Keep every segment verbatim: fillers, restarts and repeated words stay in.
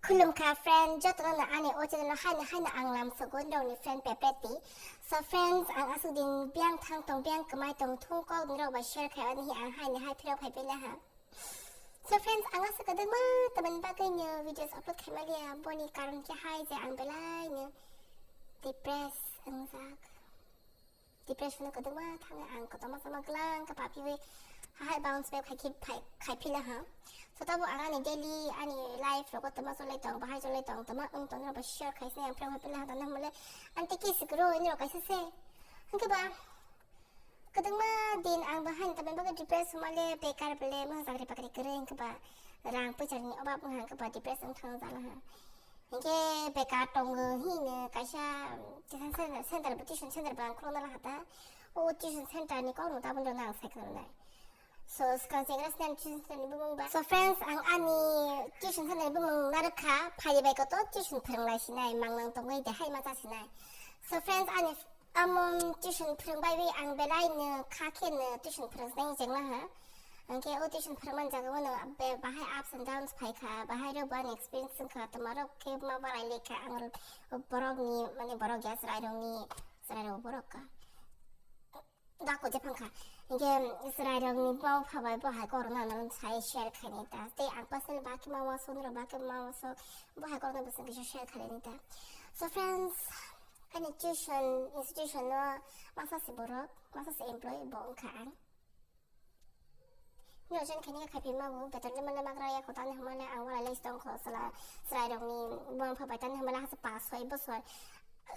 Khulumkha friend, jotono no ani o channel o haino haino ang lamsogo nrokni friend pepreti. So friends, ang aswk din biyang thang tong, biyang kwmai tong thung kok nrok bai share khaimani hi ang haino hai phirok phai pila ha. So friends, ang aswk kwdwkma tamani bagwi no videos upload khaimaliya, boni karon khe hai je ang belai no depress wngjak. Depression kwdwkma thangwi ang kotorma sama glang khe papiwi hai bounce back khai khai phila ha. So tabo ang ani daily ani life rogo tama cholai tong, bahai cholai tong, tama wng tong, nirok bai share khai se ang friend phai phila ha tong mole anti kisi kuro nirok kaisa se. Hwnkhe ba kwdwkma din ang bahai ni tamni bagwi depress male bekar bele mung chakri bakri kwrwi hwnkhe ba rang pwisa ni obab wng hwnkhe ba depress wng thang jala ha. Hinkhe bekar tongo hino kaisa, um, tuition center, center bo tuition center bo ang khulukna laha ta. O tuition center ni kokno tabuk rwna ang sai khwlai. So, swkang chengra sini ani tuition center ni bumung ba. So, friends, ang ani tuition center ni bumung narwkha, phai bai koto tuition phwrwng lai sinai, mangnang tongwi de hai ma cha sinai. So, friends, ani Amo tuition phwrwng bai wi ang belai no kha khe no tuition phwrwng jeng laha. Hwnkhe o tuition phwrwng man jaga o no be-, bahai ups and downs phai kha, bahai rok bo ani experience wng kha, toma rok khe ma barai le kha, ang borok ni, mane borok ya chwrai rok ni, chwrai rok borok ka. Da ko je phang kha. Hwnkhe chwrai rok ni bo pha bai bo hai kok rok no ano sai share khai nai ta. Tei ang personally ba khe ma waso, nrok ba khe ma waso, bo hai kok rok no bo chwng kisa share khai nai ta. So friends, ani tuition institution no masa se borok, masa se employee bo wngkha ang. Nino jen khaini kha khaiphi ma bo beton ni mane magra ya kho tani hwnmale ang walai lai tong kho sala chwrai rok ni buma pha bai tani hwnmale hasa pas soi bosor,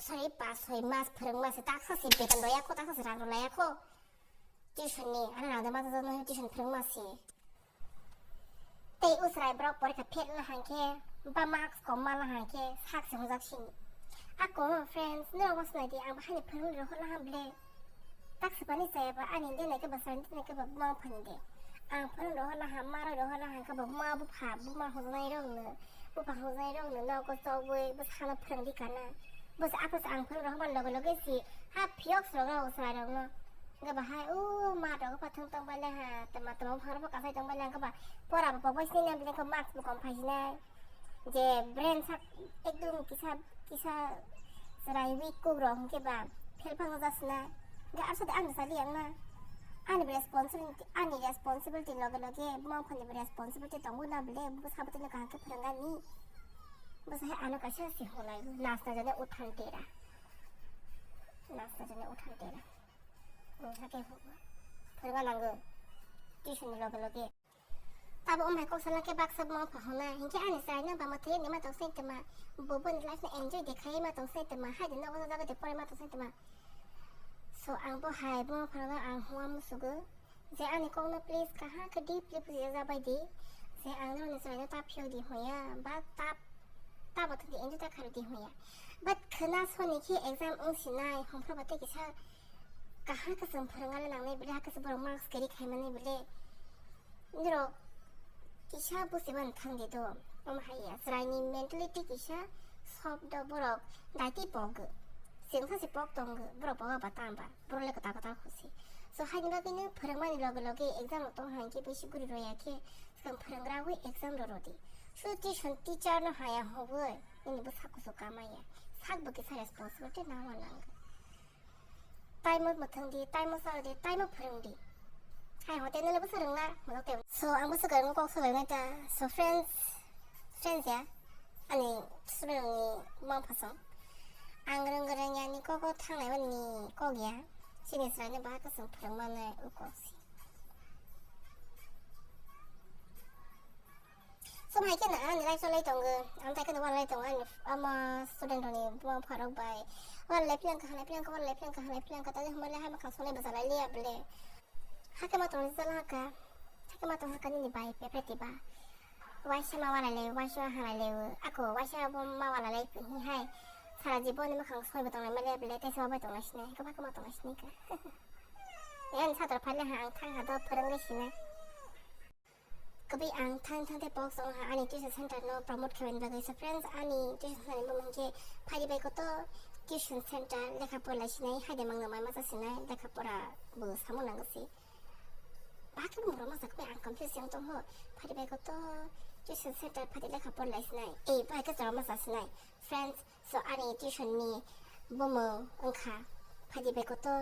sorry, pas soi mas phwrwng ma se taksa se beton rw ya kho, taksa se rang rw lai ya kho. Tuition ni, ano rang de ma jajakno tuition phwrwngma se. Tei usrai borok porikha fail wngna hangkhe, ba marks kom ma wngna hangkhe, sak se hwnjak sini. Ako, friends, norok ma swnaidi, ang bo haini phwrwngri rohorna ham ble. Tak swpani chaya ba ani de nai khe ba sani de nai khe ba buma phani de. Ang phwrwng rohorna ham, ma roi rohorna hangkhe ba buma bupha, buma hwnjaknai rokno, bupha hwnjaknai rokno nogo chobwi bwsano phwrwngdi kana. Bwsa aphas ang phwrwng rohorma loge loge si ha phiyok swrwk rok swrai rokno. Hwnkhe bahai o ma rok pha thwng tong bai le ha, tama tama phang rok kasai tong bai le hwnkhe ba pora bo pok bai sini nang bini khe marks bo kom phai sinai. Je brain sak ekdom kisa kisa chwrai weak kuk rok hwnkhe ba fail phang wngja sinai. Hwnkhe aswk de ang sali ang na ani responsibility, ani responsibility loge loge buma phani bo responsibility tongo na bole bo sabo tini kaham khe phwrwng ani. Bwsa hai ano kaisa se holai nasna jani uthan tera. Nasna jani uthan tera. Hake phwrwngna nango. Tuition ni loge loge. Tabo wng hai kok sana khe baksa buma phahona. Hinkhe ani chwraino ba mwthai ni ma tong sai tma. Bo boni life no enjoy de khai ma tong sai tma. Hai de nogo jaga de pore ma tong sai tma. So ang bo hai buma phano ang huma musugo. Je ani kokno please kaham khe deeply bujiya jabai di. Je ang nini chwraino ta phiyok di hoya ba ta ta bo thwngdi enjoy ta kharwi di hoya. But khwna soni khe exam wng sinai hongphra ba tei kisa kaham khe chwng phwrwngna nangnai bile hakhe se borok marks kwrwi khaimani bile. Norok kisa bujiban thangdi do. Omo hai ya chwraini mentality kisa soft do borok daiti pogo. Chwng sachi pok tongo borok pogo ba tamba. Borok le kwtal kwtal khusi. So haini bagwi no phwrwngmani loge loge exam rok tong hai khe bisi guri roya khe swkang phwrwnggra wi exam rw rwdi. So tuition teacher no haya hobwi nini bwsa kusu kamaya. Sak bo kisa responsibility nangma nango. Time o mwthang di, time o sal di, time o phwrwng di. Hai hote nole bwsa rwngna mwthang te. So ang bwsa kwrwng kok salai nai ta. So friends, friends ya. Ani student ni mom phasong. Ang rwng rwng ya ni kok o thangnai ni kok ya. Chini sra ni bahai kwchwng phwrwng mano o kok si. So hai khe na ani life cholai tongo, ang tai khe no walai tongo ani ama student rokni buma pharok bai. Walai philang kha, halai philang kha, walai philang kha, halai philang kha, tadi hwnba le hai makhang sonai bwsa lai liya bole. Hakhe ma tong jala kha, hakhe ma tong hakha nini bai pepe tiba. Waisa ma walai le, waisa halai le, ako waisa bo ma walai le hi hai. Sara jibon ni makhang sonai bo tong lai ma liya bole, tei se ma bai tong lai sinai, hakhe ma tong lai sinai kha. Yan sator phale ha ang thang ha do phwrwng le sinai. Kwbwi ang thang thang tei pok song ha ani tuition center no promote khaimani bagwi. So friends, ani tuition center ni bumung khe Phari bai koto tuition center lekha pora lai sinai, hai de mangno mai masa sinai, lekha pora bo samung nango se. Ba khe bumung rok masa kwbwi ang confuse yang tong ho. Phari bai koto Tuition center phaidi lekha porlai sinai. Ei, bai khe chwrama sa sinai. Friends, so ani tuition ni bumung wngkha. Phaidi bai koto,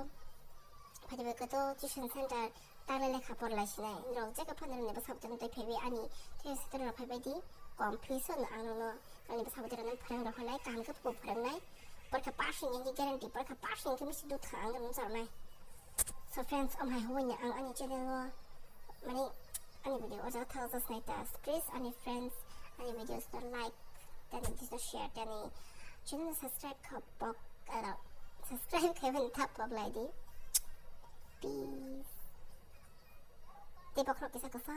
phaidi bai koto tuition center tangle lekha porlai sinai. Norok jekhe phano rwni bwsabo tei phaibai ani tuition center rok phaibai di. Kom fees no ang nono ani bwsabo tei rwni phwrwng rok hanai, kaham khe bo phwrwngnai. Porkha pass wngya khe guarantee, porkha pass wngya khe misi dut kha ang rwno chornai. So friends, om hai hwnwi ang ani channel o mani ani video o jaga thang jasnai ta. Please ani friends ani videos no like tani, videos no share tani, channel no subscribe kha pok, ano, subscribe khaimani ta pok lai di. Peace. Tei bokhorok kisa kwsa.